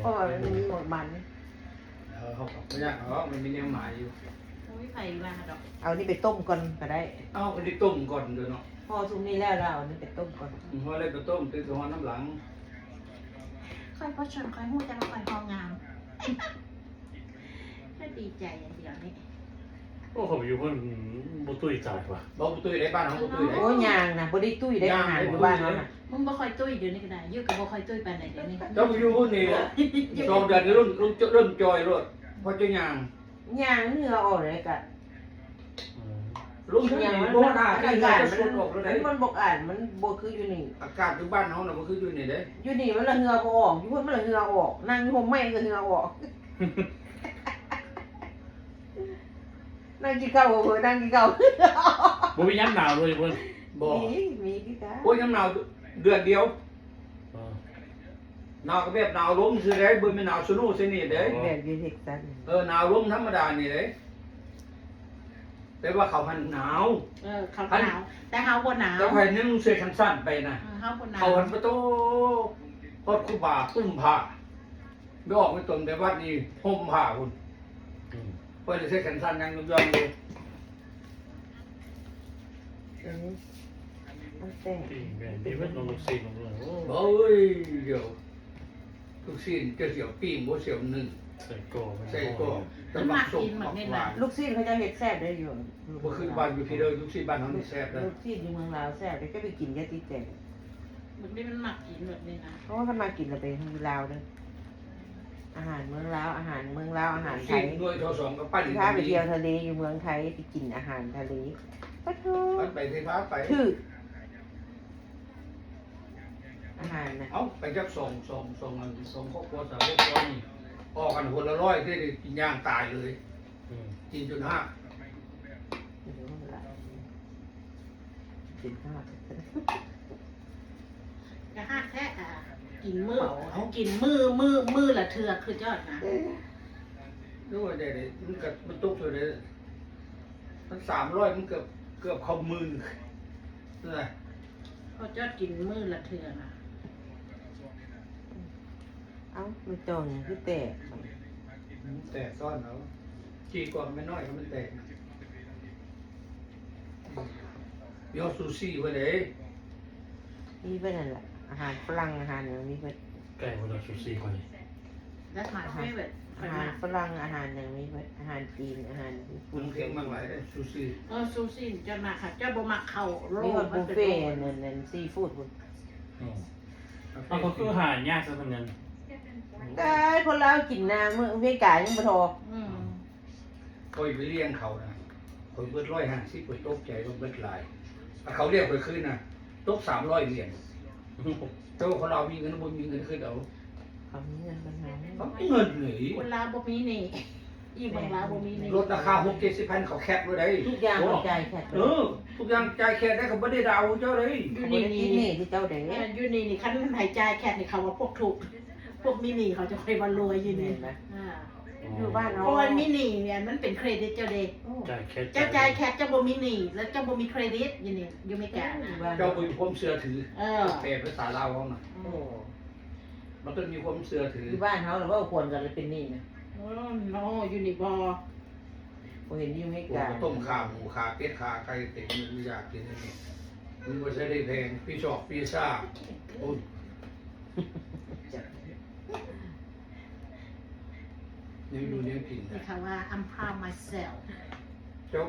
ເພາະວ່າມັນມີໝາກມັນ. ເອີ ເຮົາກໍບໍ່ຢາກເອົາ ມັນມີແນວໝາຍຢູ່. ບໍ່ມີໃຜວ່າດອກ. ເອົານີ້ໄປຕົ້ມກ່ອນກໍໄດ້. ເອົາ ອັນນີ້ຕົ້ມກ່ອນເດີເນາະ. ຫໍ່ຊຸມນີ້ແລ້ວ ແລ້ວເອົານີ້ໄປຕົ້ມກ່ອນ. ອືມ ຫໍ່ແລ້ວໄປຕົ້ມ ຕື່ມໄປຫໍ່ນຳຫຼັງ. ຂ້ອຍບໍ່ຊົນ ຂ້ອຍຮູ້ແຕ່ວ່າຂ້ອຍຫໍ່ງາມ. ຂ້ອຍດີໃຈອັນດຽວນີ້. ໂອ້ ຂ້ອຍໄປຢູ່ພຸ້ນ ບໍ່ຕຸ້ຍຕາຍວ່າ. ບໍ່ ບໍ່ຕຸ້ຍເດ້ ບ້ານເຮົາບໍ່ຕຸ້ຍເດ້. ໂອ້ ຍ່າງນະ ບໍ່ໄດ້ຕຸ້ຍເດ້ ຍ່າງ ອາຫານຢູ່ບ້ານເຮົານະ. ມຶງບໍ່ຄ່ອຍຕຸ້ຍ ດຽວນີ້ກໍໄດ້ ຢູ່ກໍບໍ່ຄ່ອຍຕຸ້ຍປານໃດ ດຽວນີ້. ເຈົ້າໄປຢູ່ພຸ້ນນີ້ ສອງເດືອນ ເລີ່ມ ເລີ່ມ ເລີ່ມຈ່ອຍໂລດ ພໍຈະຍ່າງ. ຍ່າງເຫື່ອອອກເລີຍກະ ອືມ ລົງ ມັນ ມັນ ມັນ ອາກາດມັນ ມັນບໍ່ອັນ ມັນບໍ່ຄືຢູ່ນີ້. ອາກາດຢູ່ບ້ານເຮົານະ ບໍ່ຄືຢູ່ນີ້ເດ້. ຢູ່ນີ້ມັນລະເຫື່ອບໍ່ອອກ ຢູ່ພຸ້ນມັນລະເຫື່ອອອກ. ນັ່ງຢູ່ຮົ່ມໄມ້ກໍເຫື່ອອອກ. ນັ່ງກິນເຂົ້າ ເອີ ນັ່ງກິນເຂົ້າ. ບໍ່ມີຍາມໜາວເລີຍເພິ່ນ. ບໍ່ ມີ ມີຄືກັນ. ໂອ້ຍ ຍາມໜາວເດືອນດຽວ. ເອີ ໜາວກໍແບບໜາວລົມຊື່ເດ້ ບໍ່ແມ່ນໜາວສະໂນຊະນີ້ເດ້. ອໍ ແບບຢູ່ເທັກຊັສ. ເອີ ໜາວລົມທຳມະດານີ້ເດ້ ແຕ່ວ່າເຂົາຫັ້ນໜາວ. ເອີ ເຂົາໜາວ ແຕ່ເຮົາບໍ່ໜາວ ແຕ່ຂ້ອຍຍັງໃສ່ແຂນສັ້ນໄປນະ. ເອີ ເຮົາບໍ່ໜາວ ເຂົາຫັ້ນປະໂຕ ຮອດຄູບາ ຕຸ້ມຜ້າ ໄປອອກໄປຕົນແຕ່ວັດນີ້ ຫົ່ມຜ້າພຸ້ນ. ອືມ ຂ້ອຍໄດ້ໃສ່ແຂນສັ້ນຍັງຍ້ອນຢູ່. ເອີ ມັນແຕກ ປີ້ງແມ່ນມີເບິດເນາະ ລູກຊີ້ນ ໂອ້ຍ ດຽວ ລູກຊີ້ນຈະສຽວປີ້ງ ບໍ່ສຽວໜຶ້ງ ໃສ່ກອກ ໃສ່ກອກ. ມັນມັກກິນແບບນີ້ນະ ລູກຊີ້ນເຂົາເຈົ້າເຮັດແຊບເດ້ຢູ່. ບໍ່ຄືບ້ານຢູ່ພີ້ເດີ ລູກຊີ້ນບ້ານເຮົານີ້ແຊບເດີ. ລູກຊີ້ນຢູ່ເມືອງລາວແຊບເດ້ ເຈົ້າໄປກິນຢ່າຕິດໃຈ. ບັກນີ້ມັນມັກກິນແບບນີ້ນະ ເພາະວ່າຄັນມັກກິນລະໄປຢູ່ລາວເດີ. ອາຫານເມືອງລາວ ອາຫານເມືອງລາວ ອາຫານໄທ ໜ່ວຍເທົ່າສອງກະປັ້ນ. ຊິພາໄປທ່ຽວທະເລຢູ່ເມືອງໄທ ໄປກິນອາຫານທະເລ. ປະໂທ ໄປ ໄປ ໄປ ຖືກອາຫານນະ. ເອົ້າ ໄປຈັກສອງ ສອງ ສອງອັນ ສອງຄອບຄົວ ສາມຄອບຄົວນີ້ ອອກກັນຄົນລະຮ້ອຍ ໄດ້ກິນຢ່າງຕາຍເລີຍ. ອືມ ກິນຈົນຮາກ ກິນຮາກ ກະຮາກແທ້ ອາ ກິນມື້ ເອົ້າ ກິນມື້ ມື້ ມື້ລະເທື່ອຄືເຈົ້ານະ. ເອີ ຄືວ່າໄດ້ ໄດ້ ມັນກະ ມັນຕົກເທົ່າໃດ ມັນສາມຮ້ອຍ ມັນເກືອບ ເກືອບເຂົ້າໝື່ນນະ. ເພາະເຈົ້າກິນມື້ລະເທື່ອນະ. ເອົ້າ ແມ່ນຕອງຫຍັງຄືແຕກ? ແຕກຊ້ອນເອົາ ຈີ່ກ່ອນແມ່ນນ້ອຍກໍມັນແຕກ. ມີຮອດຊູຊີພຸ້ນເດ້. ມີເບິດນັ້ນແຫຼະ ອາຫານຝຣັ່ງ ອາຫານຫຍັງມີເບິດ. ໃກ້ບໍ່ໄດ້ຊູຊີຂ້ອຍ. That's my favorite. ອາຫານຝຣັ່ງ ອາຫານຫຍັງມີເບິດ ອາຫານຈີນ ອາຫານຍີ່ປຸ່ນ. ມັນເຄັງມັນຫຼາຍເດ້ຊູຊີ. ເອີ ຊູຊີເຈົ້າມັກ ເຈົ້າບໍ່ມັກເຂົ້າໂລ. ມີຮອດບຸບເຟ ອັນນັ້ນ ອັນ ຊີຟູດພຸ້ນ. ເອົ້າ ເອົາ ກໍຄືຫາຍາກຊະເພິ່ນນັ້ນ. ຕາຍ ຄົນລາວກິນນະ ມື້ອາເມລິກາຍັງບໍ່ທໍ່. ອືມ ຂ້ອຍໄປລ້ຽງເຂົານະ ຂ້ອຍເບິດຮ້ອຍຫ້າສິບ ຂ້ອຍຕົກໃຈວ່າເບິດຫຼາຍ. ເຂົາລ້ຽງຂ້ອຍຄືນນະ ຕົກສາມຮ້ອຍຫຼຽນ. ແຕ່ວ່າຄົນລາວມີເງິນ ບໍ່ມີເງິນຄືເຂົາ. ເຂົາມີເງິນເພິ່ນຫາ ເຂົາມີເງິນເລີຍ. ຄົນລາວບໍ່ມີໜີ້. ອີ່ເມືອງລາວບໍ່ມີໜີ້. ລົດລາຄາຫົກເຈັດສິບພັນ ເຂົາແຄັບໂລດໄດ໋. ທຸກຢ່າງເຂົາຈ່າຍແຄັບ. ເອີ ທຸກຢ່າງຈ່າຍແຄັບໄດ້ ເຂົາບໍ່ໄດ້ດາວເຈົ້າເດ້. ຢູ່ນີ້ນີ້ ເຂົາບໍ່ໄດ້ຕິດໜີ້ຄືເຈົ້າເດ້. ເອີ ຢູ່ນີ້ນີ້ ຄັນໃຫ້ຈ່າຍແຄັບນີ້ ເຂົາວ່າພວກທຸກ ພວກມີໜີ້ ເຂົາຈະຄ່ອຍວ່າລວຍຢູ່ນີ້. ແມ່ນນະ ອ່າ ຢູ່ບ້ານເຮົາ ເພາະວ່າມີໜີ້ນີ້ ມັນເປັນເຄຣດິດເຈົ້າເດ້. ໂອ້ ຈ່າຍແຄັບ ເຈົ້າຈ່າຍແຄັບ ເຈົ້າບໍ່ມີໜີ້ ແລ້ວເຈົ້າບໍ່ມີເຄຣດິດຢູ່ນີ້ ຢູ່ເມການະ. ເຈົ້າບໍ່ມີຄວາມເຊື່ອຖື. ເອີ ແປພາສາລາວເຮົານະ. ໂອ້ ມັນຕ້ອງມີຄວາມເຊື່ອຖື. ຢູ່ບ້ານເຮົາລະເວົ້າຄວນກັນລະເປັນໜີ້ນະ. ໂອ້ ຢູ່ນີ້ບໍ່ ບໍ່ເຫັນຢູ່ເມກາ. ໂອ້ ຕົ້ມຂາໝູ ຂາເປັດ ຂາໄກ່ ເຕັມຢູ່ ຢາກກິນອັນນີ້. ມັນບໍ່ໃຊ່ໄດ້ແພງ ປີສອກປີຊາ. ໂອ້ຍ ແນວຢູ່ແນວກິນນະ. ເຂົາວ່າ I'm proud myself. ເຈົ້າ